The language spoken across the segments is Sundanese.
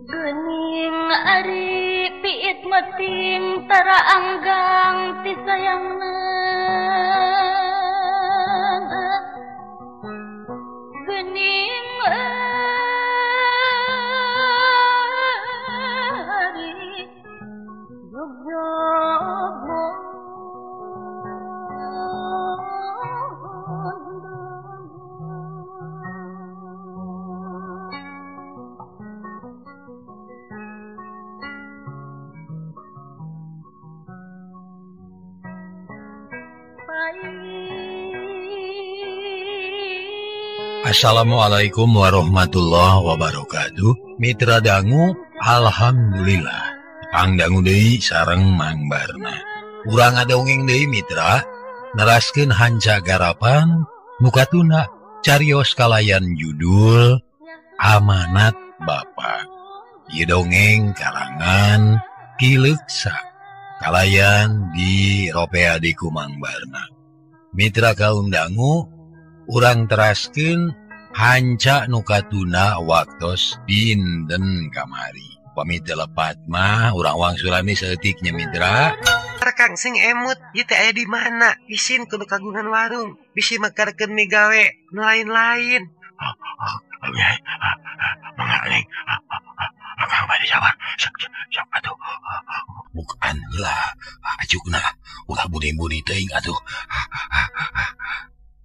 Geuning ari piit meting tara anggang ti sayangna. Geuning ari jogjog. Assalamualaikum warahmatullahi wabarakatuh. Mitra dangu, alhamdulillah. Pang dangu deui sareng Mang Barna. Urang ngadongeng deui mitra, neraskeun hanca garapan nu katuna carios kalayan judul Amanat Bapa. Ieu dongeng karangan Ki Leuksa kalayan di ropea di ku Mang Barna. Mitra kaum dangu, urang teraskeun hanca nu katuna waktos dinten kamari. Pamit lepat mah urang wangsulami saeutik nya mitra. Kang sing emut ieu teh aya di mana? Isin kudu kagungan warung, bisi mekarkeun migawe nu lain-lain. Mangaling. Akang bade sabar. Sok atuh. Bukan heula acukna ulah buni-buni teuing atuh.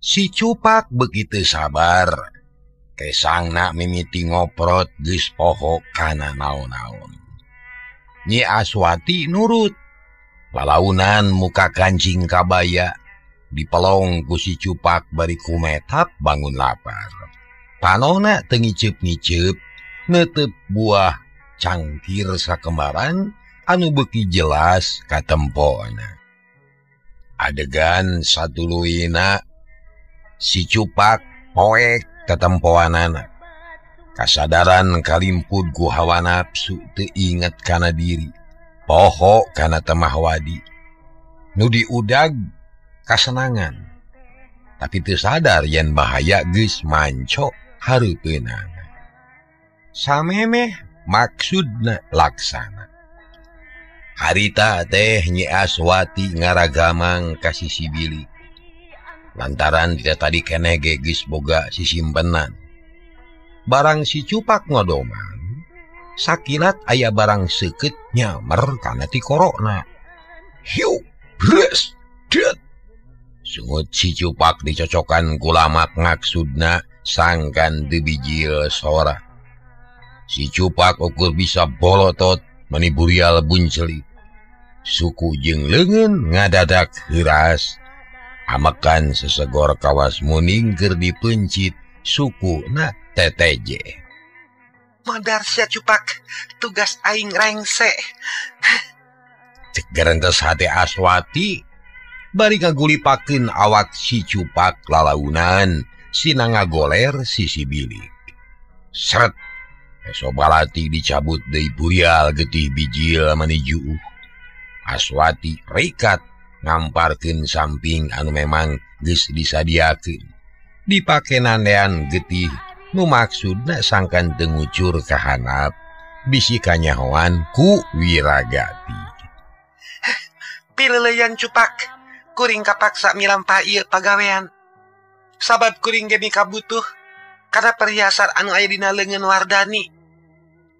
Si Cupak begitu sabar, kesangna mimiti ngoprot geus poho kana naon-naon. Nyi Aswati nurut, lalaunan muka kancing kabaya, dipelong ku si Cupak bari kumetap bangun lapar. Panona teu ngiceup-ngiceup, neuteup buah cangkir sakembaran anu beuki jelas katempona. Adegan satuluyna si Cupak poek katempoanana. Kasadaran kalimpud ku hawa nafsu teu inget kana diri, poho kana temah wadi. Nu diudag kasenangan, tapi teu sadar yen bahaya geus manco hareupeunana. Samemeh maksudna laksana. Harita teh Nyi Aswati ngaragamang ka sisi bilik. Lantaran tidak tadi keneh ge geus boga sisimpenan. Barang si Cupak ngodomang, sakilat aya barang seukeut nyamer kana ti korokna. Hiu, bres, det. Sungut si Cupak dicocokan ku lamak maksudna sangkan teu bijil sora. Si Cupak ukur bisa bolotot meni burial buncelit. Suku jeung leungeun ngadadak heuras. Amekan sesegor kawas muning keur dipencit sukuna TTJ. Modar sia Cupak, tugas aing rengse. Cek gerentes hate Aswati bari ngagulipakeun awak si Cupak lalaunan sina ngagoler sisi bilik. Sret, eso balati dicabut deui burial getih bijil mani juuh. Aswati rikat ngamparkeun samping anu memang geus disadiakeun. Dipake nandean getih nu maksudna sangkan teu ngucur ka handap bisi kanyahoan ku Wiragati. Pileuleyan Cupak, kuring kapaksa milampah ieu pagawean. Sabab kuring ge mikabutuh kana perhiasan anu aya dina leungeun Wardani.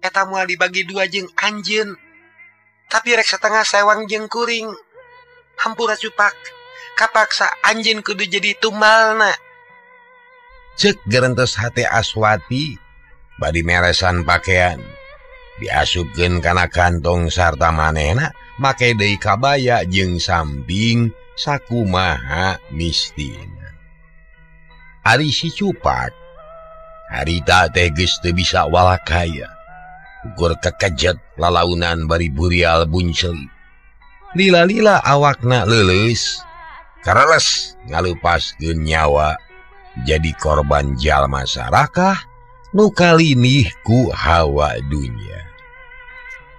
Eta moal dibagi dua jeung anjeun. Tapi rek satengah sewang jeung kuring. Hampura Cupak, kapaksa anjeun kudu jadi tumbalna. Cek gerentes hate Aswati bari meresan pakaian. Diasupkeun kana kantong sarta manehna make deui kabaya jeung samping sakumaha mistina. Ari si Cupak harita teh geus teu bisa walakaya. Ukur kekejet lalaunan bari burial buncelit. Lila-lila awakna leuleus, kareles ngalupaskeun nyawa jadi korban jalma sarakah nu kalinih ku hawa dunya.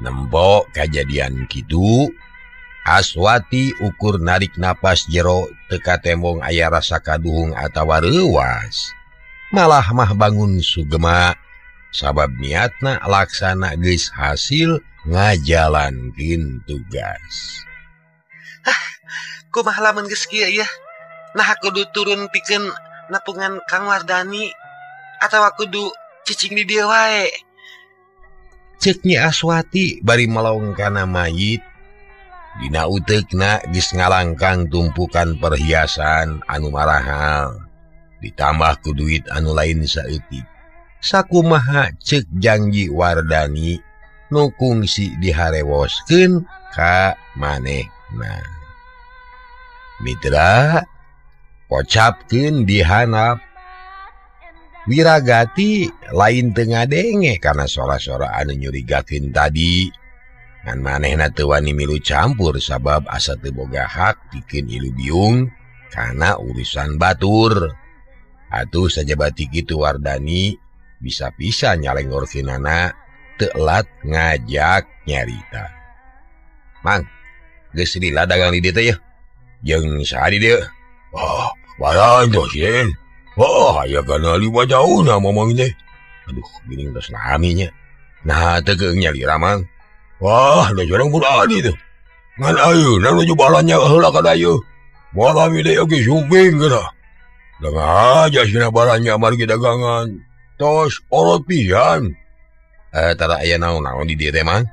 Nempo kajadian kitu, Aswati ukur narik napas jero teu katembong aya rasa kaduhung atawa reuwas. Malah mah bangun sugema Sabab niatna laksana geus hasil ngajalankeun tugas. Hah, kumaha lamun geus kieu ya? Nah kudu turun pikeun nepungan Kang Wardani atawa kudu cicing di dieu wae. Ceuk Nyi Aswati bari melong kana mayit. Dina uteukna geus ngalangkang tumpukan perhiasan anu marahal ditambah ku duit anu lain saeutik. Sakumaha ceuk janji Wardani nu kungsi diharewoskeun ka manehna. Mitra kocapkeun dihanap. Wiragati lain teu ngadenge kana sora-sora anu nyurigakeun tadi. Ngan manehna teu wani milu campur sabab asa teu boga hak pikeun ilu biung kana urusan batur. Atuh sajabati kitu Wardani bisa-bisa nyalengorkeunana teu elat ngajak nyarita. Mang, geus lila dagang di dieu teh yeuh. Jeung saha di dieu? Ah, baran dosen. Oh, aya kana 5 tahun mamang teh. Aduh, geuning tos lami nya. Nah, teu keung nyalira Mang. Wah, da jarang berani tuh. Ngan ayeuna nuju balanya heula ka dayu. Moal lami deui oge sumping geura. Da aja sina balanya margi dagangan. Tos orot pisan. Tara aya naon-naon di dieu teh Mang?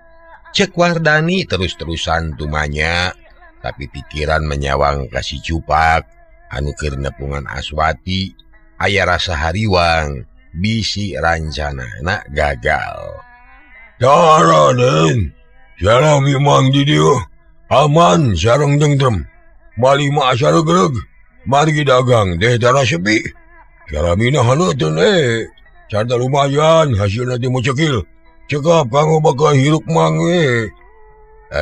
Cek Wardani terus-terusan tumanya, tapi pikiran menyawang ka si Cupak anu keur nepungan Aswati, aya rasa hariwang bisi rancanana gagal. Tara Den, sareng imang di dieu aman sareng tentrem. Malima asa regreg, margi dagang teh tara sepi. Saramina haneuteun carta lumayan hasilna teh mucekil. Cekap kanggo bakal hirup mang we.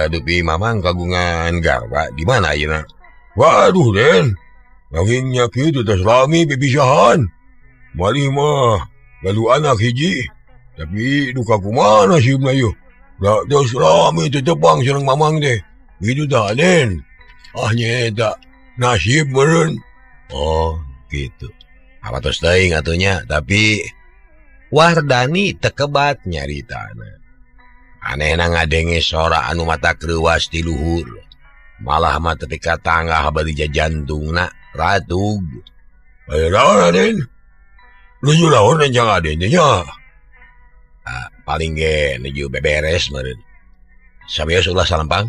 Dupi mamang kagungan garwa di mana ayeuna? Waduh Den, nangingnya kitu tos lami pipisahan. Malih mah gaduh anak hiji. Tapi duka kumaha nasibna yeuh. Da tos lami teu tepang sareng mamang teh. Kitu tah Den. Ah nyaeta nasib meureun. Oh, gitu. Apa tos teuing atuh nya, tapi Wardani tekebat nyaritana. Anehna ngadenge sora anu mata kreuwas di luhur. Malah mah tepi ka tanggah bari jantungna ratug. Aya naon Aden? Nuju naon rencang Aden teh nya? Paling ge nuju beberes meureun. Sabeos ulah salempang.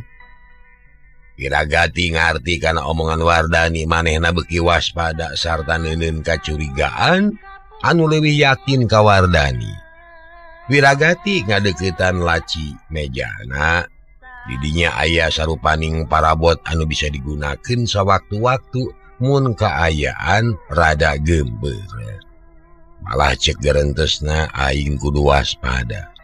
Wiragati ngarti kana omongan Wardani, manehna beuki waspada sarta neuneun kacurigaan anu leuwih yakin ka Wardani. Wiragati ngadeuketan laci mejana. Didinya aya sarupaning parabot anu bisa digunakeun sawaktu-waktu mun kaayaan rada gember. Malah cek gerentesna aing kudu waspada.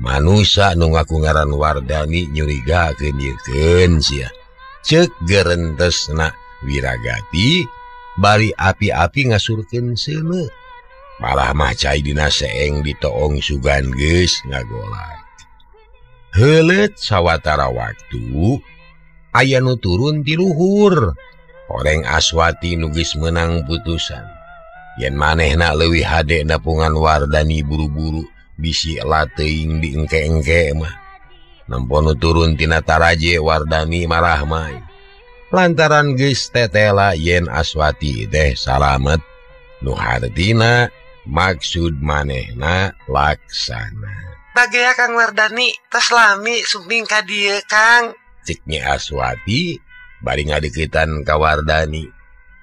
Manusa nu ngaku ngaran Wardani nyurigakeun yekeun sia. Cek gerentesna Wiragati bari api-api ngasurkeun seuneu. Malah mah cai dina seeng ditoong sugan geus ngagolak. Heuleut sawatara waktu aya nu turun ti luhur. Horeng Aswati nu geus meunang putusan. Yen manehna leuwih hade nepungan Wardani buru-buru bisi lateuing di engke-engke mah. Nempo nu turun tina taraje Wardani marah mai. Lantaran geus tetela yen Aswati teh salamet, nu hartina maksud manehna laksana. Bagea Kang Wardani tos lami sumping ka dieu Kang. Cek Nyi Aswati bari ngadeuketan ka Wardani.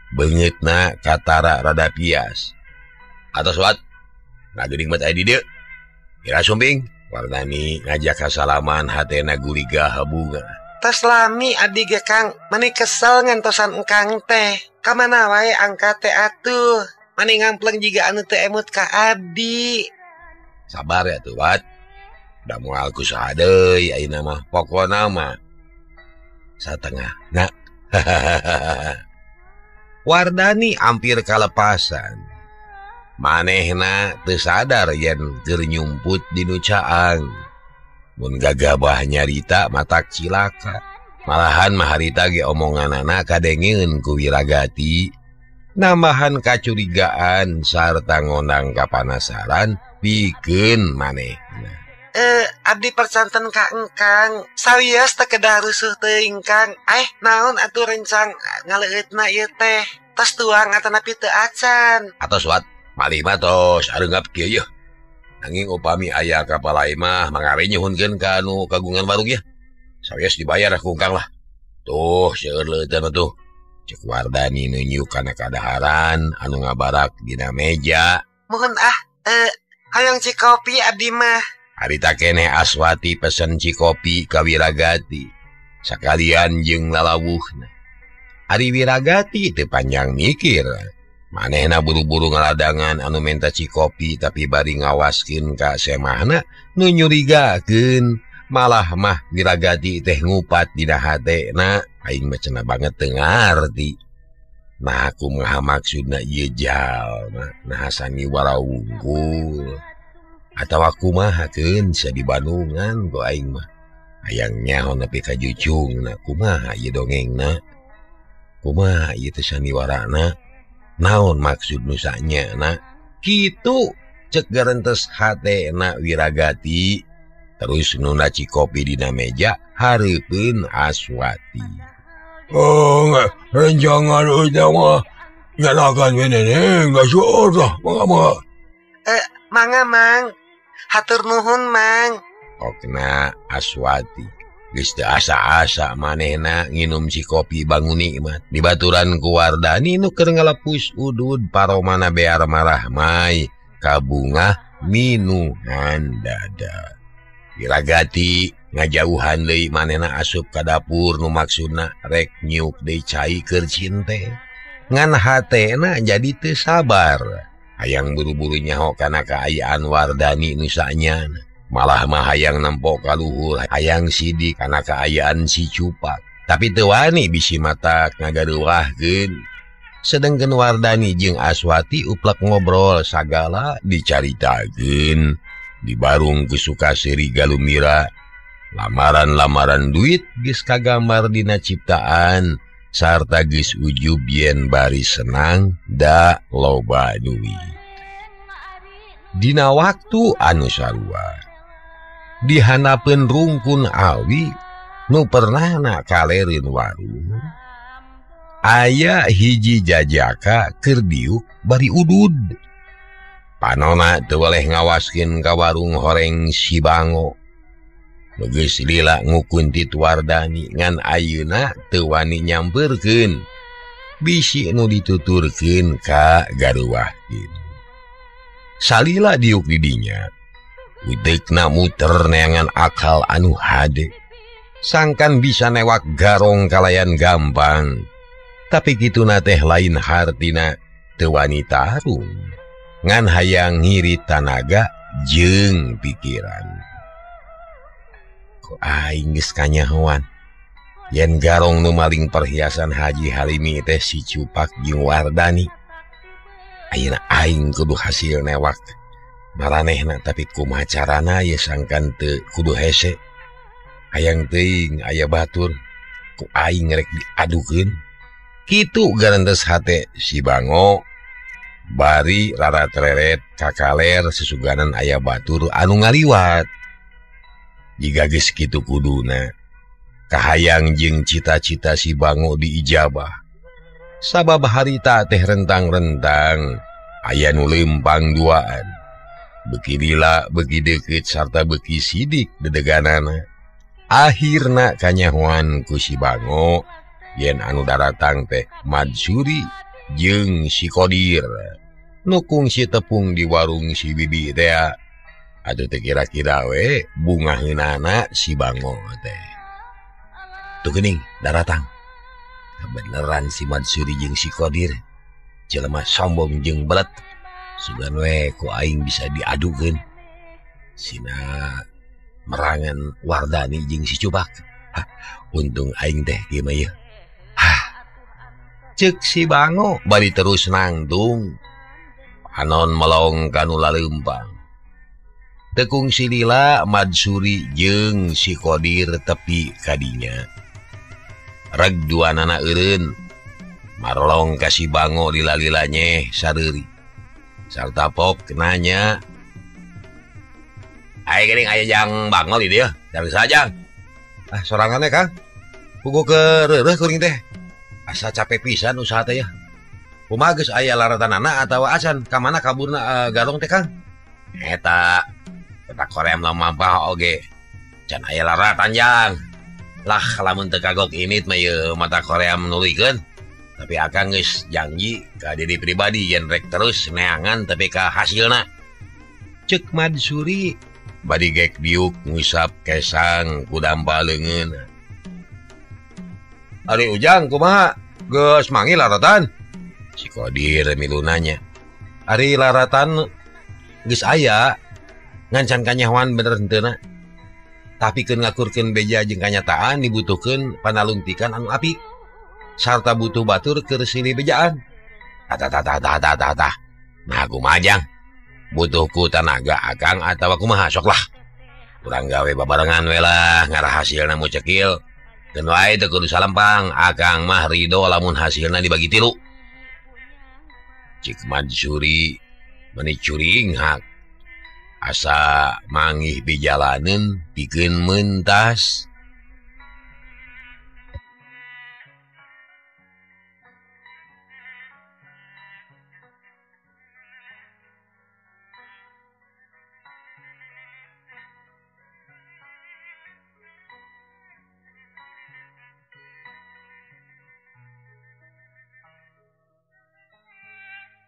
Beungeutna katara rada pias. Atos wat, ngageuning bat aya di dieu. Ira sumping. Wardani ngajak kasalaman hatena gurigah bunga. Tos lami abdi ge Kang, mani kesel ngantosan engkang teh. Ka mana wae angka teh atuh. Mani ngampleng jiga anu teu emut ka abdi. Sabar ya tuh wat. Da moal ku saha deui ayeuna mah, pokona mah satengah. Nah. Wardani hampir kalepasan. Manehna teu sadar yen keur nyumput di nu caang. Mun gagabah nyarita matak cilaka. Malahan maharita ge omonganana kadengeun ku Wiragati. Nambahan kacurigaan sarta ngondang kapanasaran Pikeun manehna. Abdi percanten ka engkang sawios teu kedah rusuh teuing Kang. Naon atuh rencang ngaleueutna ieu teh? Tos tuang atanapi teu acan? Atos wat malih mah tos areungap kieu yeuh. Nanging upami aya kapalai mah mangare nyuhunkeun ka anu kagungan warung yeuh. Sawios dibayar ku engkang lah. Tuh seueur leuteun tuh. Cek Wardani nunjuk kana kadaharan anu ngabarak dina meja. Mohon hayang cikopi abdi mah. Harita keneh Aswati pesen cikopi ka Wiragati sakalian jeung lalawuhna. Ari Wiragati teu panjang mikir. Manehna buru-buru ngaladangan anu menta cikopi tapi bari ngawaskeun ka semahna nu nyurigakeun. Malah mah Wiragati teh ngupat dina hatena. Aing mah cenah banget teu ngarti. Nah kumaha maksudna ieu jalma? Nah sandiwara wungkul. Atawa kumaha keun sia di Bandungan ku aing mah. Hayang nyaho nepi ka jucungna kumaha ieu dongengna? Kumaha ieu teh sandiwarana? Naon maksud nu sanyana? Kitu cek garentes hatena Wiragati. Terus nunda cikopi dina meja hareupeun Aswati. Oh, rencangan utama nyalakan ini enggak syukur mangga mangga. Mangga mang, hatur nuhun mang. Okna Aswati geus teu asa-asa manehna nginum si kopi bangun nikmat. Dibaturan ku Wardani nu keur ngalepus udud paromana bear marah mai kabungah minuhan dada. Wiragati ngajauhan deui manehna asup ka dapur nu maksudna rek nyiuk deui cai keur cinte. Ngan hatena jadi teu sabar. Hayang buru-buru nyaho kana kaayaan Wardani nu sanyana. Malah mah hayang nempo ka luhur, hayang sidik kana kaayaan si Cupak. Tapi teu wani bisi mata ngagareuwahkeun. Sedengkeun Wardani jeung Aswati uplek ngobrol sagala dicaritakeun. Di barung ku Sukaseri Galumira, lamaran-lamaran duit geus kagambar dina ciptaan sarta geus ujub yen bari senang da loba duit. Dina waktu anu sarua dihanapeun rungkun awi nu pernahna kalereun warung aya hiji jajaka keur diuk bari udud. Panona teu weleh ngawaskeun ka warung horeng si Bango. Nu geus lila ngukuntit Wardani ngan ayeuna teu wani nyamperkeun. Bisi nu dituturkeun ka garuwahkeun. Salila diuk di dinya, uteukna muter neangan akal anu hade. Sangkan bisa newak garong kalayan gampang. Tapi kituna teh lain hartina teu wani tarung. Ngan hayang ngirit tanaga jeung pikiran. Ku aing geus kanyahoan yen garong nu maling perhiasan Haji Halimi teh si Cupak jeung Wardani. Ayeuna aing kudu hasil newak maranehna tapi kumaha carana ye sangkan teu kudu hese. Hayang teuing aya batur ku aing rek diadukeun. Kitu garentes hate si Bango. Bari raratreret kakaler sesuganan aya batur anu ngaliwat. Jiga geus kitu kuduna kahayang jeung cita-cita si Bango diijabah. Sabab harita teh rentang-rentang aya nu lempang duaan. Beuki lila beuki deukeut sarta beuki sidik dedeganana. Akhirna kanyahoan ku si Bango yen anu daratang teh Madsuri jeung si Kodir nukung si tepung di warung si Bibi teh. Aduh teh kira-kira we bungaheunana si Bango teh. Tuh geuning daratang. Beneran si Mansuri jeung si Kodir jelema sombong jeung belet. Sugan we ku aing bisa diadukeun. Sina merangan Wardani jeung si Cupak. Hah, untung aing teh kieu mah ieu. Hah. Cek si Bango bari terus nangtung. Panon melong kanu laleumpang. Tekung si Lila Madsuri jeung si Kodir tepi kadinya. Reg duanana eureun marlong ka si Bango lila-lila nyeh sareuri. Sarta pok nanya, Aya geuning aya jang bangol di dieu. Dari sajang. Ah sorangan we Kang. Puguh keur reureuh kuring teh. Asa capek pisan usaha teh ya. Kumaha geus aya laratanana atawa acan ka mana kaburna garong teh Kang? Eta eta koream lamampah oge. Can aya laratan jang. Lah lamun teu kagok init mah ieu mata koream nuluykeun. Tapi akang geus janji ka diri pribadi yen rek terus neangan tapi ka hasilna. Ceuk Mansuri bari gek diuk ngusap kesang ku dampa leungeun. Ari Ujang kumaha? Geus manggih laratan? Si Kodir milu nanya. Ari laratan geus aya ngancan kanyahoan bener henteuna. Tapi keun ngakurkeun beja jeung kanyataan dibutuhkeun panalungtikan anu apik. Sarta butuh batur keur silih bejaan. Tah tah tah tah tah tah. Nah kumaha jang? Butuh ku tanaga akang atawa kumaha sok lah. Urang gawe babarengan we lah ngarah hasilna mu cekil. Keun wae teu kudu salempang, akang mah ridho lamun hasilna dibagi tilu. Cik Mansuri meni curinghak. Asa mangih bijalaneun pikeun mentas.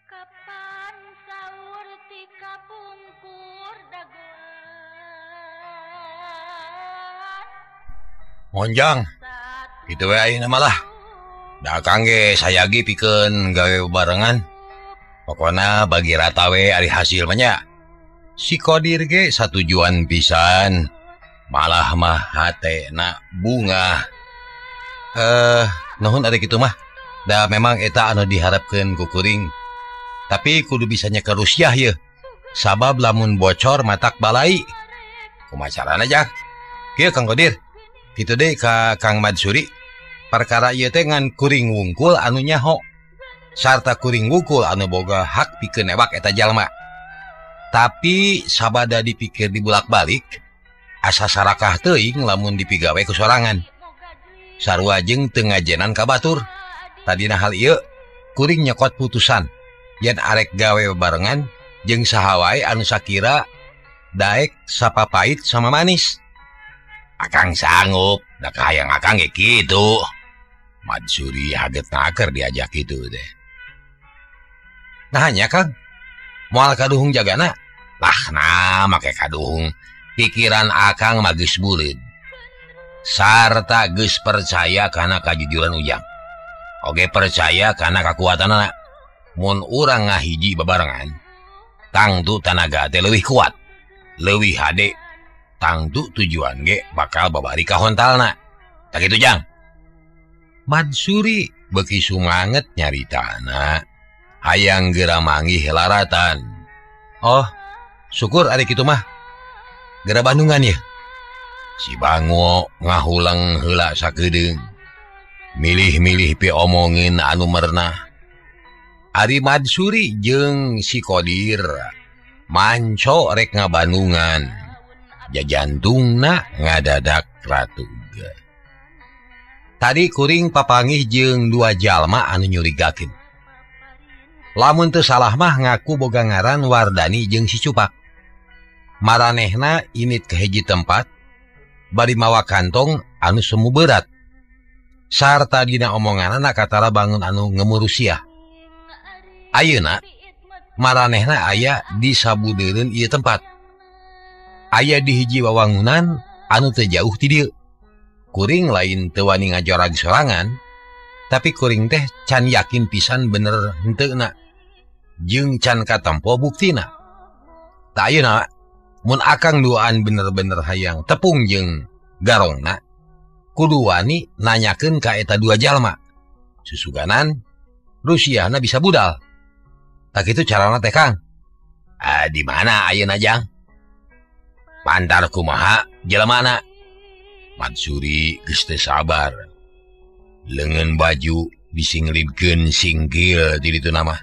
Kapan sahur ti kapungkur dagoan. Monjang kitu we ayeuna mah lah. Da akang ge sayagi pikeun gawe barengan. Pokona bagi rata we ari hasil mah nya. Si Kodir ge satujuan pisan. Malah mah hatena bungah. Nuhun ari kitu mah. Da memang eta anu diharapkeun ku kuring. Tapi kudu bisanya ke Rusiah ye. Sabab lamun bocor matak balai. Kumaha carana jang? Kieu Kang Kodir. Kitu deui ka Kang Mansuri. Perkara ieu teh ngan kuring wungkul anu nyaho. Sarta kuring wungkul anu boga hak pikeun newak eta jalma. Tapi sabada dipikir dibulak-balik, asa sarakah teuing lamun dipigawe ku sorangan. Sarua jeung teu ngajenan ka batur. Tadina hal ieu kuring nyokot putusan yen arek gawe barengan jeung saha wae anu sakira daek sapapait sama manis. Akang sanggup, da kahayang akang ge kitu. Mansuri haget naker diajak kitu teh. Nah nya Kang, moal kaduhung jagana? Lah nah make kaduhung. Pikiran akang mah geus buleud. Sarta geus percaya kana kajujuran Ujang. Oge percaya kana kakuatanana. Mun urang ngahiji babarengan, tangtu tanaga teh leuwih kuat, leuwih hade, tangtu tujuan ge bakal babari ka hontalna. Tak kitu jang. Mansuri beuki sumanget nyaritana, hayang geura manggih laratan. Oh, syukur ari kitu mah. Geura Bandungan ya. Si Bango ngahuleng heula sakedeung. Milih-milih pi omongin anu merenah. Ari Mansuri jeung si Kodir manco rek ngabandungan. Jajantungna ngadadak ratug. Tadi kuring papangih jeung dua jalma anu nyurigakeun. Lamun teu salah mah ngaku boga ngaran Wardani jeung si Cupak. Maranehna init ke hiji tempat bari mawa kantong anu semu berat. Sarta dina omonganana katara bangun anu ngemurusiah. Ayeuna maranehna aya di sabudeureun ieu tempat. Aya di hiji wawangunan anu teu jauh ti dieu. Kuring lain teu wani ngajorag sorangan, tapi kuring teh can yakin pisan bener henteuna. Jeung can katempo buktina. Tah ayeuna mun akang duaan bener-bener hayang tepung jeung garongna, kudu wani nanyakeun ka eta dua jalma. Susuganan Rusiahna bisa budal. Tak kitu carana teh Kang. Di mana ayeuna jang? Pantar kumaha jelemana? Mansuri geus teu sabar. Leungeun baju disinglidkeun singkil di ditu nama.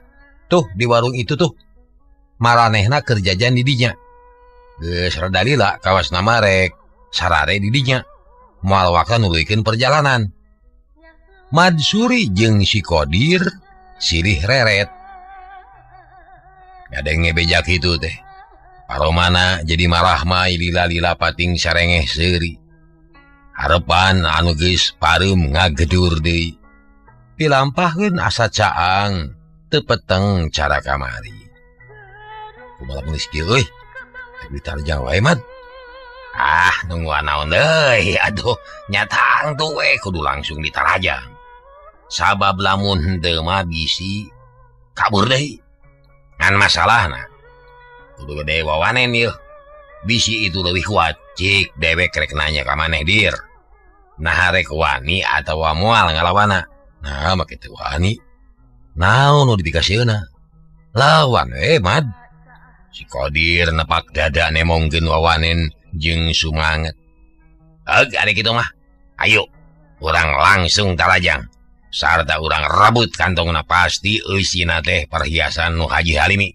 Tuh di warung itu tuh. Maranehna keur jajan di dinya. Geus rada lila kawas namarek sarare di dinya. Moal waka nuluykeun perjalanan. Madsuri jeung si Kodir silih reret. Ngadenge beja kitu teh. Paromana jadi marah mai lila-lila pating sarengeh seuri. Harepan anu geus pareum ngagedur deui. Pilampahkeun asa caang teu peteng cara kamari. Kumaha geus kieu euy? Ditarjang wae mad. Ah, nungguan naon deui? Aduh, nyatang tuh we kudu langsung ditarajang. Sabab lamun henteu mah bisi kabur deui. Ngan masalahna kudu gede wawanen yeuh. Bisi itu leuwih kuat. Cik dewek rek nanya ka maneh dir. Nah rek wani atawa moal ngalawana. Nah make teu wani. Naon nu dipikasieuna? Lawan we mad. Si Kodir nepak dada nemongkeun wawanen jeung sumanget. Heug ari kitu mah. Ayo urang langsung tarajang. Sarta urang rebut kantongna pasti eusina teh perhiasan nu Haji Halimi.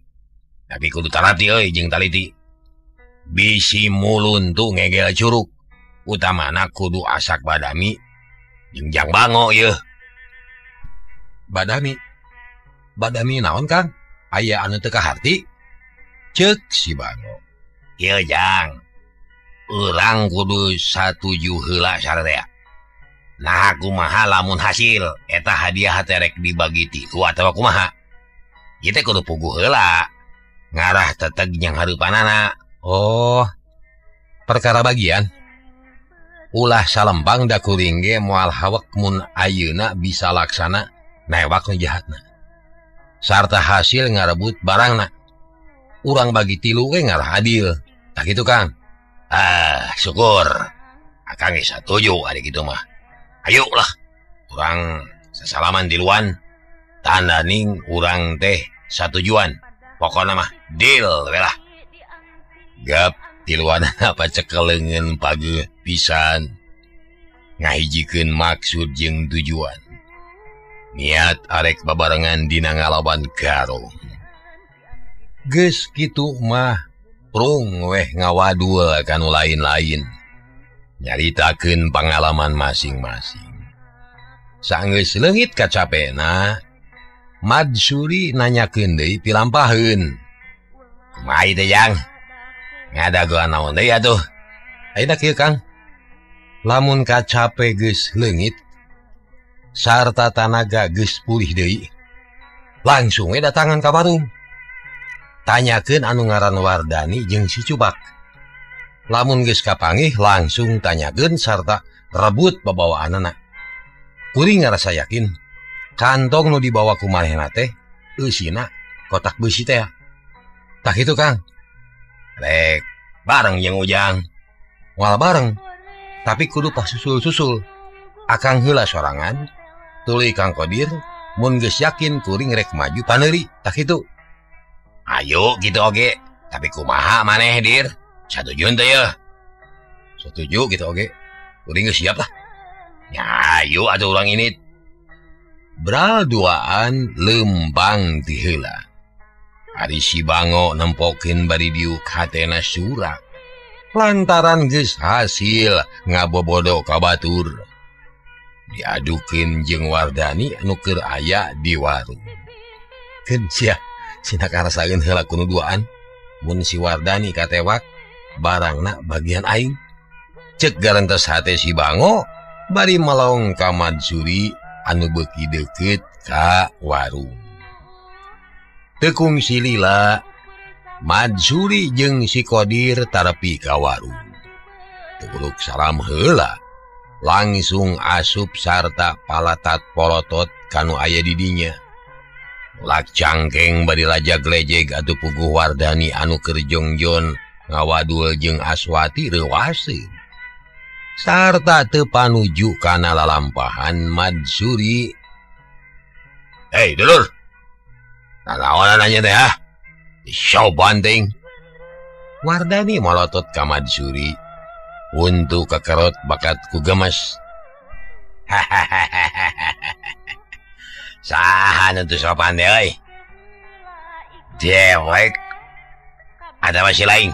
Tapi kudu tarati euy jeung taliti. Bisi muluntu ngegel curug. Utamana kudu asak badami jeung jang bango yeuh. Badami. Badami naon Kang? Aya anu teu kaharti? Ceuk si Bango. Ieu jang. Urang kudu satuju heula sararea. Nah kumaha lamun hasil eta hadiah terek dibagi tilu atawa kumaha? Ieu teh kudu puguh heula. Ngarah teteg jeung hareupanana. Oh, perkara bagian. Ulah salempang da kuring ge moal hawek mun ayeuna bisa laksana newak nu jahatna. Sarta hasil ngarebut barangna. Urang bagi tilu ge ngarah adil. Tah kitu Kang. Ah, syukur. Akang ge satuju ari kitu mah. Ayo lah, urang sasalaman tiluan. Tandaning urang teh satujuan. Pokona mah deal we lah. Gap tiluan apa cekeleungeun pageuh pisan. Ngahijikeun maksud jeung tujuan. Niat arek babarengan dina ngalawan garong. Geus kitu mah prung weh ngawadul kanu lain-lain. Nyaritakeun pangalaman masing-masing. Sanggeus leungit kacapena, Madsuri nanyakeun deui pilampaheun. Kumaha ieu teh Jang? Ngadagoan naon deui atuh? Ayeuna kieu Kang. Lamun kacape geus leungit sarta tanaga geus pulih deui, langsung we datangan ka warung. Tanyakeun anu ngaran Wardani jeung si Cupak. Lamun geus kapanggih langsung tanyakeun sarta rebut babawaanana. Kuring ngarasa yakin kantong nu dibawa ku manehna teh eusina kotak beusi teh. Tah kitu Kang. Rek bareng jeung Ujang. Moal bareng, tapi kudu pasusul-susul. Akang heula sorangan, tuluy Kang Kodir, mun geus yakin kuring rek maju paneuri. Tah kitu. Ayo gitu oge, tapi kumaha maneh dir? Satuju teh yeuh. Satuju gitu oge. Kuring geus siap lah. Ya ayo atuh urang ini. Bral duaan lembang ti heula. Ari si Bango nempokeun bari diuk hatena surak. Lantaran geus hasil ngabobodo ka batur. Diadukeun jeung Wardani anu keur aya di warung. Keun sia sina karasakeun heula kudu duaan. Mun si Wardani katewak barangna bagian aing. Cek garantos hate si Bango bari melong ka Madsuri anu beuki deukeut ka warung. Tekung silila Madsuri jeung si Kodir tarepi ka warung. Teu salam heula langsung asup sarta palatat polotot kanu aya di dinya. Lak cangkeng bari lajag-lejeg atuh puguh Wardani anu keur jongjon ngawadul jeung Aswati reuaseun. Sarta teu panuju kana lalampahan Madsuri. Hei dulur. Nanaonan nanya teh ah. Sopan ting. Wardani molotot ka Madsuri. Untu kekerot bakat ku gemes. Saha nu teu sopan teh euy? Dewek. Ada masih lain.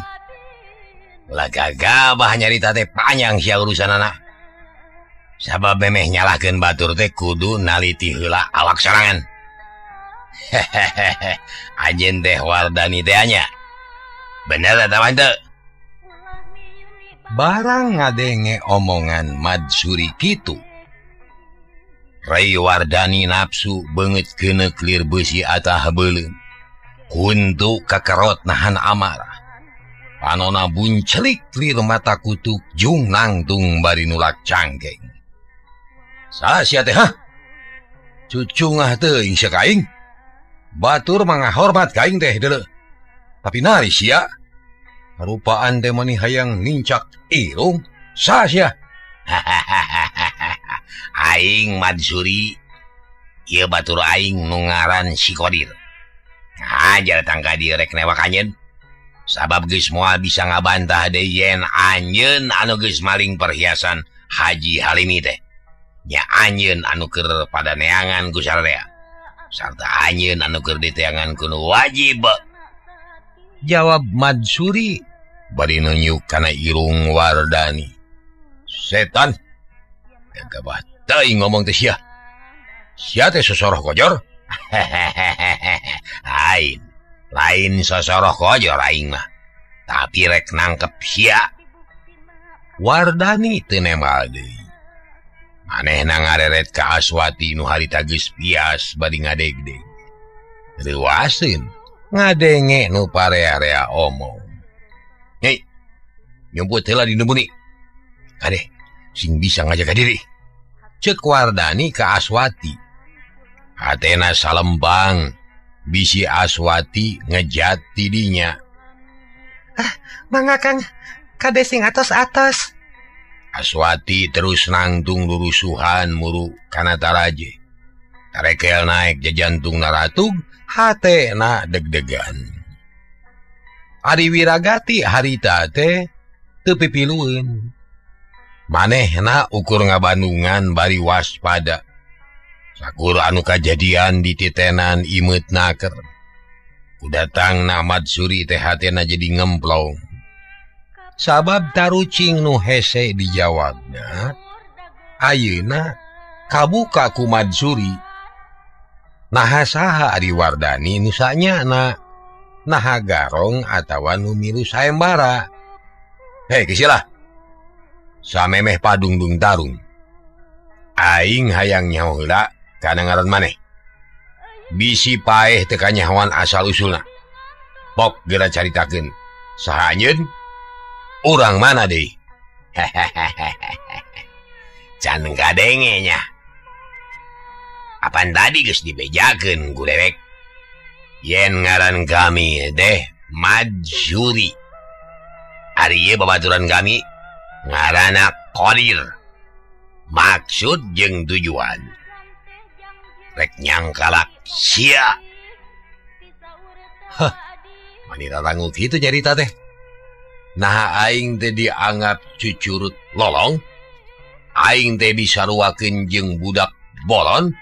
Ulah gagabah nyarita teh panjang sia urusanana. Sabab memeh nyalahkeun batur teh kudu naliti heula awak sorangan. Hehehe, anjeun teh Wardani teh nya. Bener eta mah teu? Barang ngadenge omongan Madsuri kitu. Rai Wardani nafsu beungeut keuneuk lir beusi atah beuleum. Huntu kakerot nahan amarah. Panona buncelik lir mata kutuk jung nangtung bari nulak cangkeng. Saha sia teh hah? Cucungah teuing sia ka aing. Batur mah ngahormat ka aing teh deuleu. Tapi nari sia rupaan teh mani hayang nincak irung. Saha sia? Aing Madsuri, ieu batur aing nu ngaran si Kodir. Ngajar tangka dieu rek newak anjeun. Sabab geus moal bisa ngabantah deui yen anjeun anu geus maling perhiasan Haji Halimi teh. Nya anjeun anu keur pada neangan ku sararea. Sarta anjeun anu keur diteangan ku nu wajib. Jawab Madsuri bari nunjuk kana irung Wardani. Setan, gagabah teuing ngomong teh sia. Sia teh sosoroh kojor. Lain, lain sosoroh kojor aing mah. Tapi rek nangkep sia. Wardani teu nembal deui. Manehna ngareret ka Aswati nu harita geus pias bari ngadegdeg. Reuaseun ngadenge nu parea-rea omong. Hei, nyumput heula di buni. Kade, sing bisa ngajaga diri. Ceuk Wardani ka Aswati. Hatena salempang, bisi Aswati ngejat tidinya. Ah, mangga Kang, kade sing atos-atos. Aswati terus nangtung lurusuhan muru kana taraje. Tarekel naik jajantung naratug, hatena deg-degan. Ari Wiragati harita teh teu pipilueun. Manehna ukur ngabandungan bari waspada. Sakur anu kajadian di titenan imeut naker. Kudatangna Madsuri teh hatena jadi ngemplong. Sabab tarucing nu hese dijawabna, ayeuna kabuka ku Madsuri. Naha saha ari Wardani nu sanyana, naha garong atawa nu milu sayembara. Hei kisilah, samemeh padungdung tarung. Aing hayang nyaho heula kana ngaran maneh. Bisi paeh teu kanyahoan asal usulna. Pok geura caritakeun. Saha anjeun? Urang mana deui? Can kadenge nya. Apan tadi geus dibejakeun ku dewek. Yen ngaran kami teh Madsuri. Ari ieu babaturan kami ngaranna Kodir. Maksud jeung tujuan rek nyangkalak sia. Hah, mani rarangu kitu nyarita teh. Nah aing teh dianggap cucurut lolong. Aing teh disaruakeun jeung budak bolon.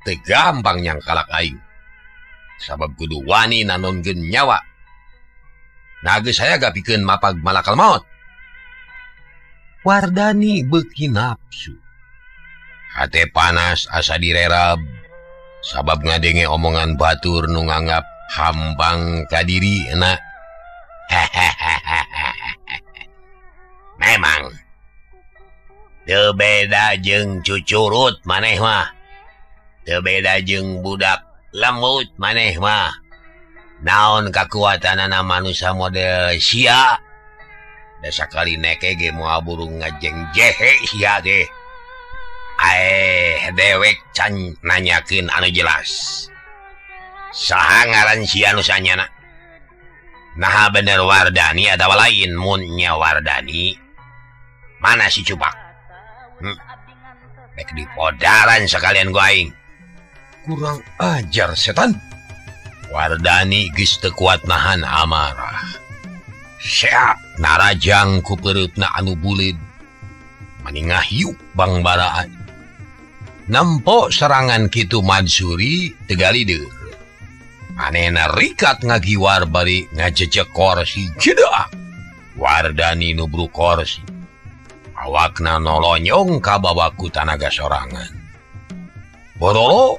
Teu gampang nyangkalak aing. Sabab kudu wani nanonkeun nyawa. Nah geus saya gapikeun mapag malakal maot. Wardani beuki nafsu. Hate panas asa direrab. Sabab ngadenge omongan batur nu nganggap hampang ka diri na. Memang teu beda jeung cucurut maneh mah. Teu beda jeung budak lembut maneh mah. Naon kakuatanana manusia model sia. Da sakali neke ge moal burung ngajeng jehe sia teh. Aeh dewek can nanyakeun anu jelas. Saha ngaran sia nu sanyana? Naha bener Wardani atawa lain mun nya Wardani? Mana si Cupak? Rek dipodaran sekalian ku aing. Kurang ajar setan. Wardani geus teu kuat nahan amarah. Seak narajang ku pereutna anu buleud. Mani ngahiuk bangbaraan. Nempo serangan kitu Mansuri tegalideur. Manehna rikat ngagiwar bari ngajejekor si jedak. Wardani nubruk korsi. Awakna nolonyong kabawa ku tanaga sorangan. Borolo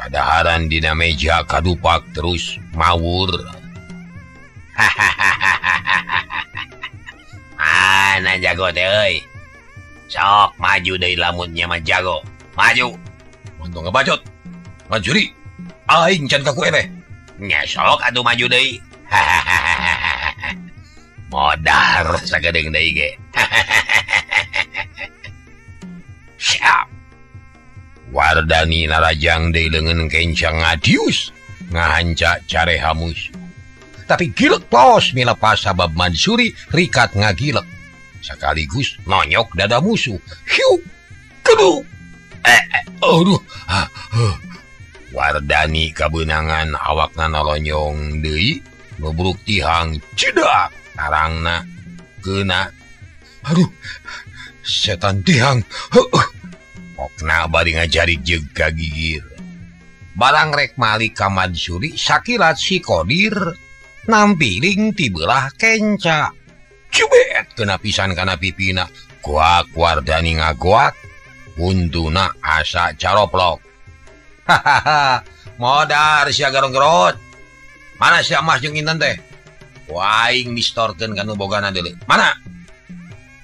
kadaharan dina meja kadupak terus mawur. Mana jago teh euy. Sok maju deui lamunnya mah jago. Maju. Untung ngebacot. Mansuri, aing can kaku eleh. Nya sok atuh maju deui. Modar sagedeung deui ge. Siap. Wardani narajang deui leungeun kencang ngadius ngahanca careha musuh. Tapi gilek tos milepas sabab Mansuri rikat ngagilek. Sekaligus nonyok dada musuh. Hiu, kedu. Aduh. Wardani kabeunangan awakna nolonyong deui nubruk tihang cedak tarangna keuna. Aduh, setan tihang. Pokna bari ngajarik jeung kagigir. Barang rek malik ka Mansuri sakilat si Kodir nampiling ti beulah kenca. Cubet kena pisan kana pipina. Goak Wardani ngagoak, untuna asa caroplok. Hahaha, modar sia garong-garot. Mana sia emas jeung intan teh? Waing distorkeun ka nu bogana deuleu. Mana?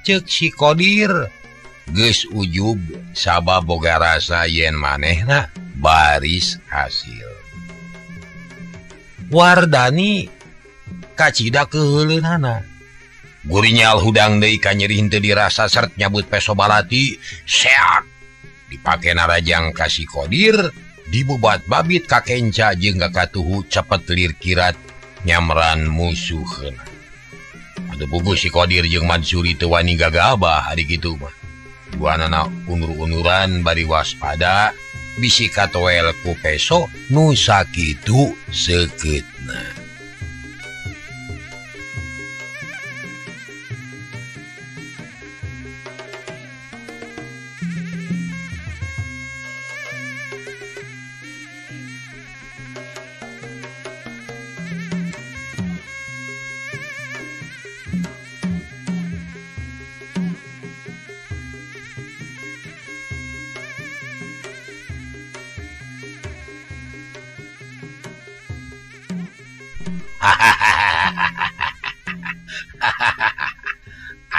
Ceuk si Kodir. Geus ujub sabab boga rasa yen manehna baris hasil. Wardani kacida keuheuleunana. Gurinyal hudang deui ka nyeri henteu dirasa sert nyabut peso balati, seak dipake narajang ka si Kodir, dibubat babit ka kenca jeung ka katuhu cepet lir kirat nyamran musuheuna. Atuh puguh si Kodir jeung Mansuri teu wani gagabah ari kitu mah. Duanana unur-unuran bari waspada bisi katoel ku peso nu sakitu seukeutna.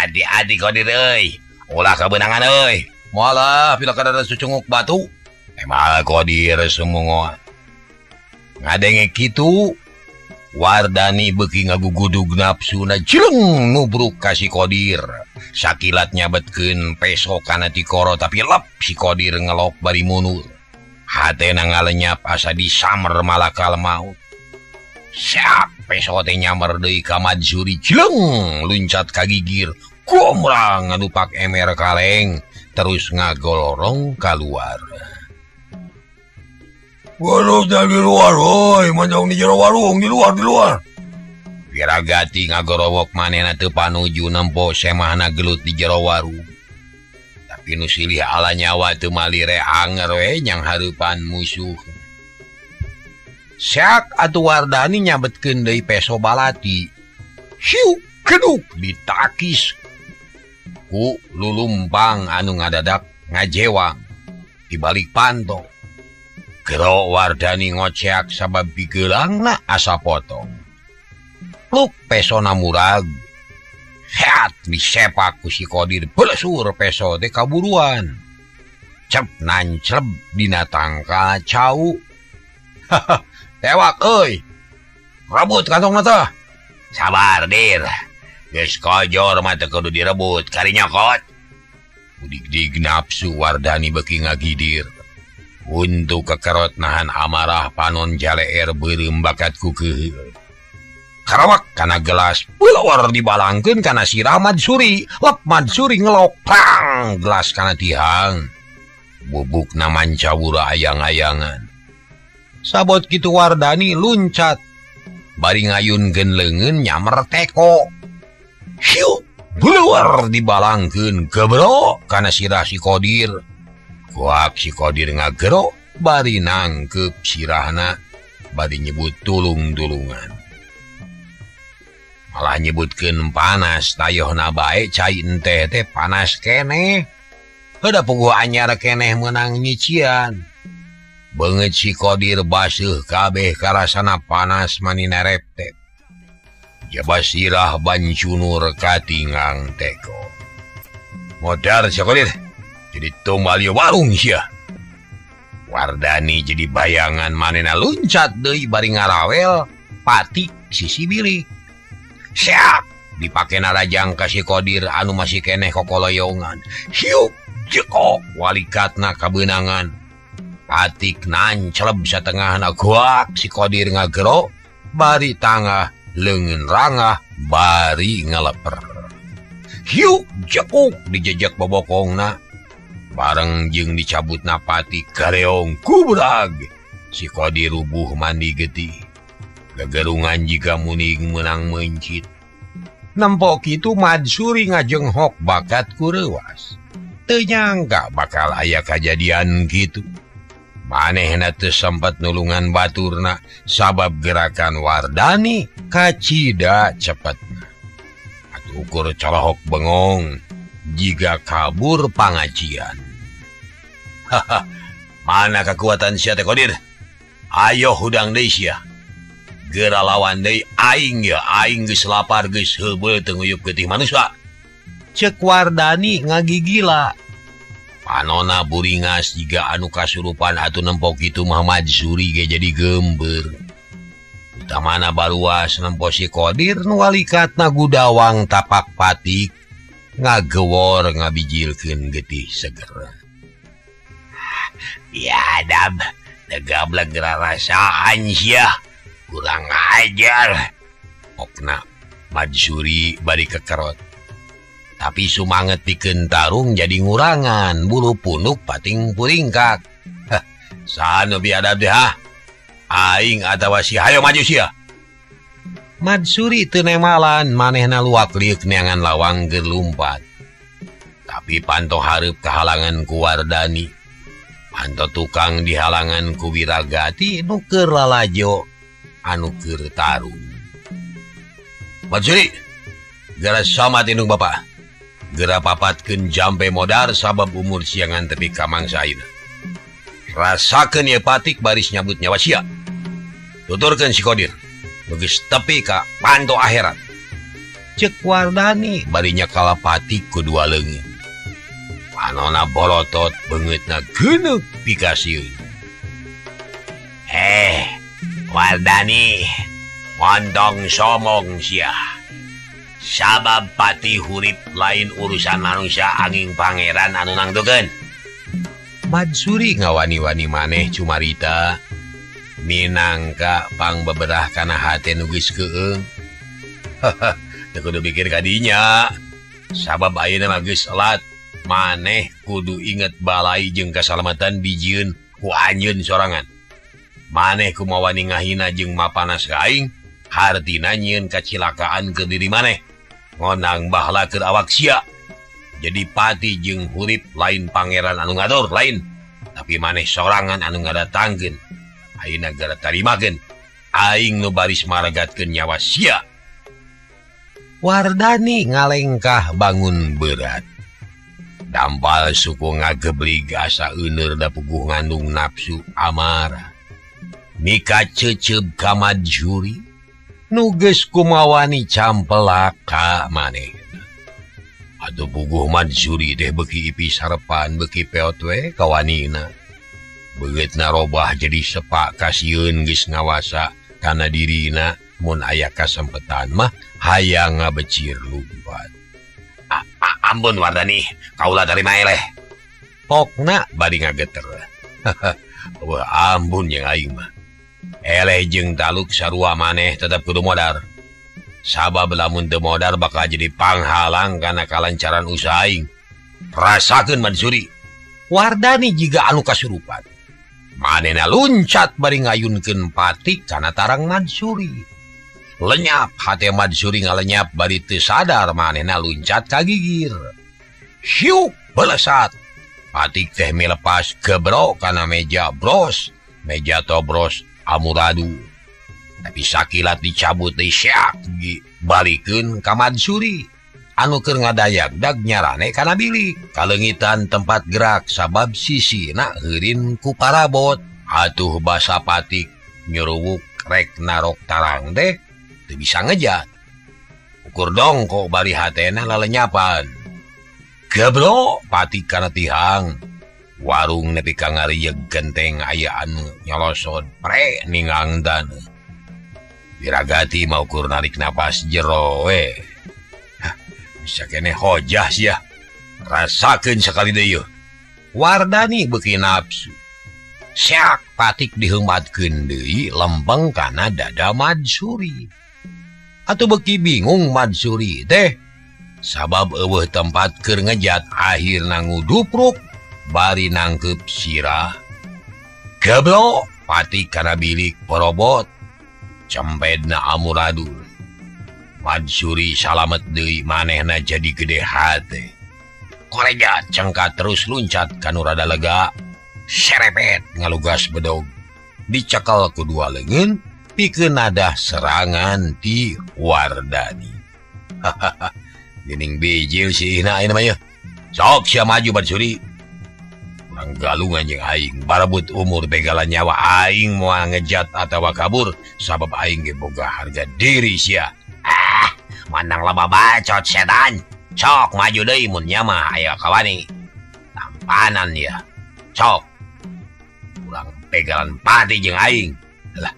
Adik-adik Kodir euy, ulah kabeunangan euy. Moal pila kadada sucunguk batu. Emal Kodir sumungoan. Ngadenge kitu, Wardani beuki ngagugudug nafsuna jeleng nubruk ka si Kodir. Sakilat nyabetkeun peso kana tikoro tapi lep si Kodir ngelok bari mundur. Hatena ngalenyap asa disamer malakal maut. Siap peso teh nyamer deui ka Mansuri jeleng luncat ka gigir. Gomrang ngadupak emer kaleng terus ngagolorong kaluar. Waduh, di luar, oi, manjang di jero warung, di luar, di luar. Wiragati ngagorowok manehna teu panuju nempo semahna gelut di jero warung. Tapi nu silih ala nyawa teu malire anger we nyang hareupan musuh. Seak atuh Wardani nyabetkeun deui peso balati. Hiu, keduk ditakis ku lulumpang anu ngadadak ngajewang di balik panto. Gero Wardani ngoceak sabab pigeulangna asa potong. Pluk pesona murag. Heat disepak ku si Kodir belesur peso teh kaburuan. Cep nancleb dina tangkal cau. Tewak euy. Rebut kantongna teh. Sabar dir. Geus kojor mah teu kudu direbut, kari nyokot. Udig-dig nafsu Wardani beuki ngagidir. Untuk kekerot nahan amarah panon jaleer beureum bakat ku keuheul. Karawak kana gelas pelawar dibalangkeun kana sirah Mansuri. Lep Mansuri ngelok prang gelas kana tihang. Bubukna mancawura ayang-ayangan. Sabot kitu Wardani luncat bari ngayunkeun leungeun nyamer teko. Hiu, keluar dibalangkeun gebro kana sirah si Kodir. Goak si Kodir ngagero bari nangkep sirahna bari nyebut tulung-tulungan. Malah nyebutkeun panas tayohna bae cai enteh teh panas keneh. Heuda puguh anyar keneh meunang nyician. Beungeut si Kodir baseuh kabeh karasana panas mani nareptep. Jaba sirah bancunur katingang teko. Modar si Kodir jadi tumbal ieu warung sia. Wardani jadi bayangan manehna luncat deui bari ngarawel patik sisi bilik. Siap dipake narajang ka si Kodir anu masih keneh kokoloyongan. Hiup jekok walikatna kabeunangan. Patik nanceleb satengahna guak si Kodir ngagero bari tangah leungeun rangah bari ngaleper. Hiup jekuk dijejek bobokongna bareng jeung dicabutna patik gareong kubrag. Si Kodir rubuh mandi getih. Gegerungan jika muning menang mencit. Nempo kitu Madsuri ngajenghok bakat ku reuwas. Teu nyangka bakal aya kajadian kitu. Manehna teu sempat nulungan baturna sabab gerakan Wardani kacida cepetna. Atuh ukur colohok bengong jiga kabur pangajian. Haha, mana kekuatan sia teh Kodir? Ayo hudang deui sia. Gera lawan deui aing ya, aing geus lapar geus heubeul teu nguyup getih manusia. Ceuk Wardani ngagigila. Panona buringas jiga anu kasurupan atuh nempo kitu mah Madsuri ge jadi gember. Utamana baruas nempo si Kodir nu walikatna gudawang tapak patik ngagewor ngabijilkeun getih seger. Biadab, tegableg rarasaan sia. Kurang ajar. Okna Madsuri bari kekerot. Tapi sumanget pikeun tarung jadi ngurangan bulu punuk pating puringkak. Hah, saha nu biadab teh ha? Aing atawa si hayo maju sia. Madsuri teu nemalan manehna luak liuk neangan lawang keur lumpat. Tapi panto hareup kahalangan ku Wardani. Panto tukang dihalangan ku Wiragati nu keur lalajo anu keur tarung. Madsuri, geura sama tindung bapa. Geura papatkeun jampe modar sabab umur siangan tepi ka mangsa ayeuna. Rasakeun ieu patik baris nyabut nyawa sia. Tuturkeun si Kodir, nu geus tepi ka panto akhirat. Ceuk Wardani bari nyekal patik ku dua leungeun. Panona borotot beungeutna geuneuk pikasieun. Wardani, montong somong sia. Sabab pati hurip lain urusan manusia angin pangeran anu nangtukeun. Madsuri ngawani-wani maneh cumarita minangka pangbeberah kana hate nu geus keueung. Teu kudu mikir ka dinya. Sabab ayeuna mah geus elat, maneh kudu inget balai jeung kasalamatan bijieun ku anjeun sorangan. Maneh kumawani ngahina jeung mapanas ka aing, hartina nyieun kacilakaan ke diri maneh. Ngonang bahla keur awak sia. Jadi pati jeung hurip lain pangeran anu ngatur lain, tapi maneh sorangan anu ngadatangkeun. Ayeuna gara tarimakeun aing nu baris maragatkeun nyawa sia. Wardani ngalengkah bangun berat. Dampal suku ngageblig asa euneur da puguh ngandung nafsu amarah. Mika ceceb ka Madsuri nu geus kumawani campelak ka manehna. Atuh puguh Madsuri teh beuki ipis harepan beuki peot we kawanina. Beungeutna robah jadi sepak kasieun geus ngawasa kana dirina mun aya kasempetan mah hayang ngabecir lumpat. Ampun Wardani, kaula tarima eleh. Pokna bari ngageter. Wah, ampun jeung aing mah. Eleh jeung taluk sarua maneh tetep kudu modar. Sabab lamun teu modar bakal jadi panghalang kana kalancaran usaha aing. Rasakeun Mansuri. Wardani jiga anu kasurupan. Manehna luncat bari ngayunkeun patik kana tarang Mansuri. Lenyap hate Mansuri ngalenyap bari teu sadar manehna luncat ka gigir. Hiuk belesat. Patik teh milepas gebro kana meja bros, meja tobros amuradu. Tapi sakilat dicabut deui syak Balikeun ka Mansuri anu keur ngadayagdag nyarane kana bilik. Kaleungitan tempat gerak sabab sisina heurin ku parabot. Atuh basa patik nyuruwuk rek narok tarang teh teu bisa ngejat. Ukur dongkok bari hatena lalenyapan. Gebro patik kana tihang. Warung nepi ka ngarieug genteng aya anu nyolosod pre ningang taneuh. Wiragati mau kur narik napas jero we. Hah, bisa kene hojah sia. Rasakeun sakali deui yeuh. Wardani beuki nafsu. Seak patik diheumatkeun deui lempeng kana dada Mansuri. Atuh beuki bingung Mansuri teh. Sabab eueuh tempat keur ngejat akhirna ngudupruk bari nangkep sirah. Geblo patik kana bilik porobot. Cempedna amuradul. Mansuri salamet deui manehna jadi gede hate. Koreja cengkat terus luncat kanu rada lega. Serepet ngalugas bedog. Dicekal ku dua leungeun pikeun nadah serangan ti Wardani. Hahaha, geuning bijil si Ina ayeuna mah yeuh. Sok sia maju Mansuri. Urang galungan jeung aing barebut umur begalan nyawa aing moal ngejat atawa kabur sabab aing ge boga harga diri sia. Ah, mandang loba bacot setan. Sok maju deui mun nya mah aya kawani. Tampanan ya. Sok. Urang begalan pati jeung aing. Lah,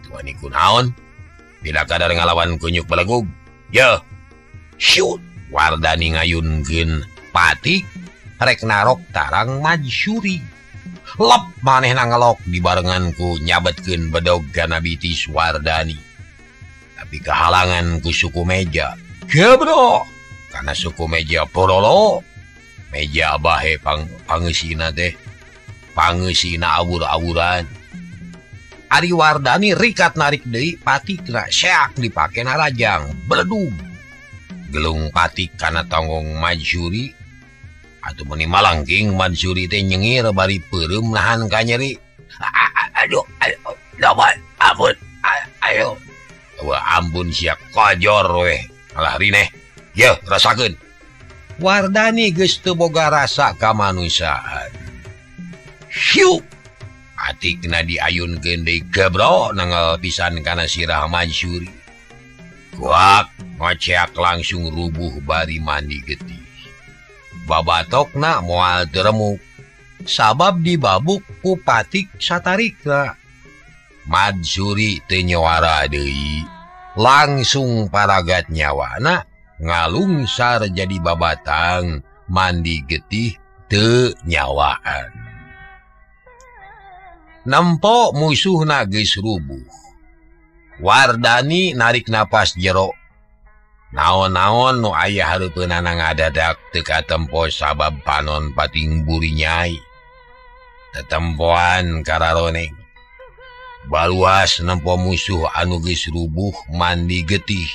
tuani kunaon? Bila kadar ngalawan kunyuk belegug. Yeuh. Shoot, Wardani ngayunkeun patik rek narok tarang Mansuri. Lep manehna ngelok dibarengan ku nyabetkeun bedog kana bitis Wardani. Tapi kehalangan ku suku meja. Gebro, kana suku meja porolo. Meja bahe pangeusina teh. Pangeusina awur-awuran. Ari Wardani rikat narik deui patikna seak dipake narajang beledug. Gelung patik kana tonggong Mansuri. Atuh meuni malangking Mansuri teh nyengir bari peureum nahan ka nyeri. Aduh, aduh, ampun, ayo. Wah, ampun sia kojor weh. Alah rineh. Yeuh, rasakeun. Wardani geus teu boga rasa kamanusiaan. Hiu. Atikna diayunkeun deui gebro nangel pisan kana sirah Mansuri. Kuak ngoceak langsung rubuh bari mandi getih. Babatokna moal teremuk sabab dibabuk ku patik satarikna. Mansuri teu nyawara deui, langsung paragat nyawana ngalungsar jadi babatang mandi getih teu nyawaan. Nempo musuhna geus rubuh. Wardani narik napas jero. Naon-naon nu aya hareupeunana ngadadak teu katempo sabab panon pating buri nyai. Tetempoan kararoneng. Baluas nempo musuh anu geus rubuh mandi getih.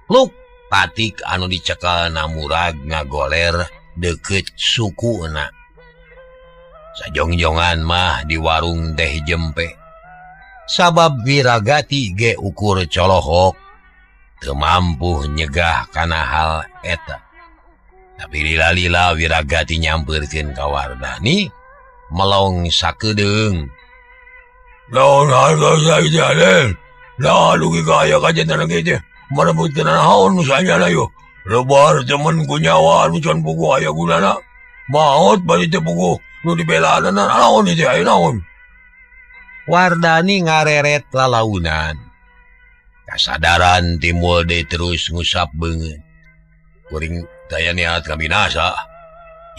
Luk patik anu dicekelna murag ngagoler deukeut sukuna. Sajongjongan mah di warung teh jempe. Sabab Wiragati ge ukur colohok teu mampu nyegah kana hal eta. Tapi lila-lila Wiragati nyampeurkeun ka Wardani melong sakedeung. Lawan harga saya lah dugi kaya kajetan kitu merebutkeun naon nu sanyana yeuh. Lebar temen ku nyawa nu can puguh aya gunana. Maot bari teu puguh nu dibelaana naon ieu aya naon. Wardani ngareret lalaunan. Kasadaran timbul deui terus ngusap beungeut. Kuring daya niat kabinasa.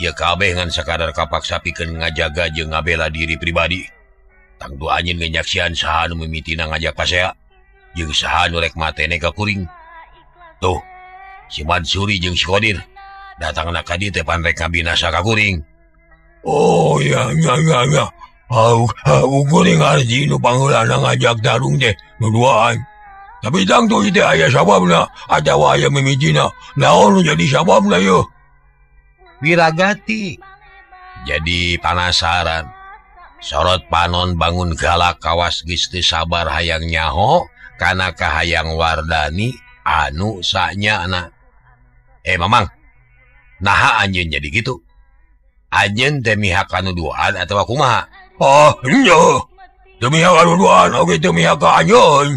Ieu kabeh ngan sakadar kapaksa pikeun ngajaga jeung ngabela diri pribadi. Tangtu anjeun ge nyaksian saha nu mimitina ngajak pasea jeung saha nu rek matene ka kuring. Tuh, si Mansuri jeung si Kodir datangna ka dieu teh pan rek ngabinasa ka kuring. Oh ya ya ya ya. Au kuring arji nu pangheulana ngajak tarung teh nu duaan. Tapi tangtu ieu teh aya sababna atawa aya mimitina. Naon nu jadi sababna yeuh? Wiragati jadi panasaran. Sorot panon bangun galak kawas geus teu sabar hayang nyaho kana kahayang Wardani anu sanyana. Mamang, naha anjeun jadi gitu? Anjeun teh mihak anu duaan atawa kumaha? Ah, nya. Teu mihak anu duaan oge teu mihak ka anjeun.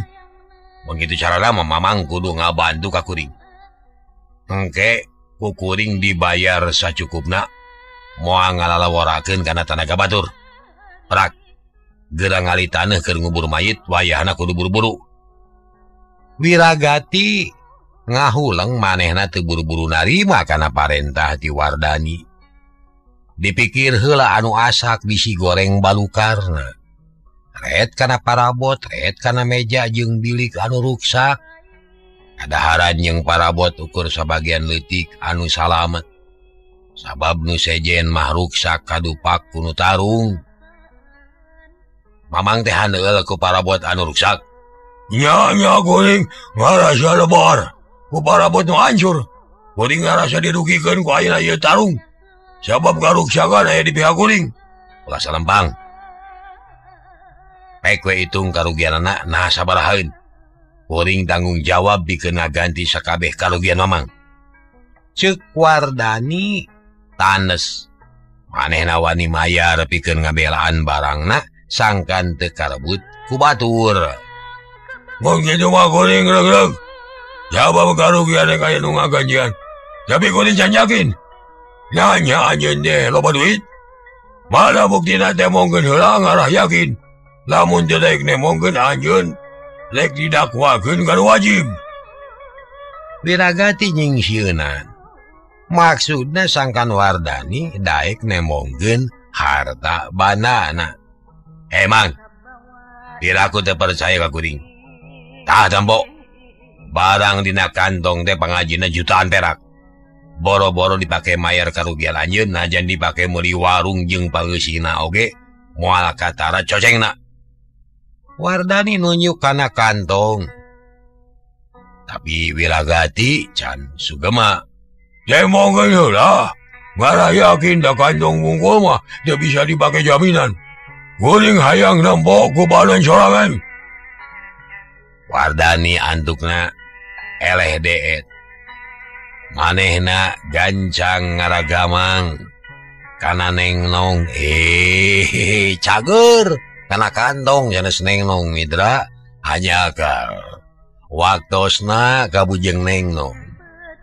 Begitu carana mah Mamang kudu ngabantu ka kuring. Engke ku kuring dibayar sacukupna moal ngalalaworakeun kana tanaga batur. Prak geura ngali taneuh keur ngubur mayit wayahna kudu buru-buru. Wiragati ngahuleng manehna teu buru-buru narima kana parentah ti Wardani. Dipikir heula anu asak bisi goreng balukarna. Ret kana parabot, ret kana meja jeung bilik anu ruksak. Kadaharan jeung parabot ukur sabagian leutik anu salamet. Sabab nu sejen mah ruksak kadupak ku nu tarung. Mamang teh haneul ku parabot anu ruksak. Nya nya kuring ngarasa lebar. Ku parabot nu hancur. Kuring ngarasa dirugikeun ku ayeuna ieu tarung. Sabab karuksakan aya di pihak kuring. Ulah salempang. Pek we hitung karugianana nah sabarahaeun. Kuring tanggung jawab pikeun ngaganti sakabeh karugian Mamang. Ceuk Wardani tanes. Manehna wani mayar pikeun ngabelaan barangna sangkan teu karebut ku batur. Mun kitu mah kuring regreg. Sabab karugian kaya nu ngaganjian. Tapi kuring can yakin. Nanya anjeun teh loba duit. Mana buktina teh mongkeun heula ngarah yakin. Lamun teu daek nemongkeun anjeun rek didakwakeun kana wajib. Wiragati nyingsieunan. Maksudna sangkan Wardani daek nemongkeun harta bandana. Emang piraku teu percaya ka kuring. Tah tampo barang dina kantong teh pangajina jutaan perak. Boro-boro dipake mayar karugian anjeun najan dipake meuli warung jeung pangeusina oge moal katara cocengna. Wardani nunjuk kana kantong. Tapi Wiragati can sugema. Temongkeun heula, ngarah yakin da kantong wungkul mah teu bisa dipake jaminan. Kuring hayang nempo ku badan sorangan. Wardani antukna eleh deet. Manehna gancang ngaragamang kana Neng Nong. Cager kana kantong sanes Neng Nong mitra hanya akal. Waktosna kabujeng Neng Nong.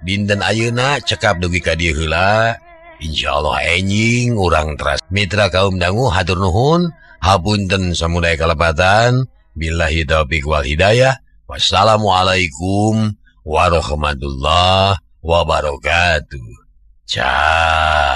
Dinten ayeuna cekap dugi ka dieu heula. Insyaallah enjing urang teras. Mitra kaum dangu hatur nuhun, hapunten samudaya kalepatan. Billahi taufiq wal hidayah. Wassalamualaikum warahmatullahi wabarakatuh. Ciao.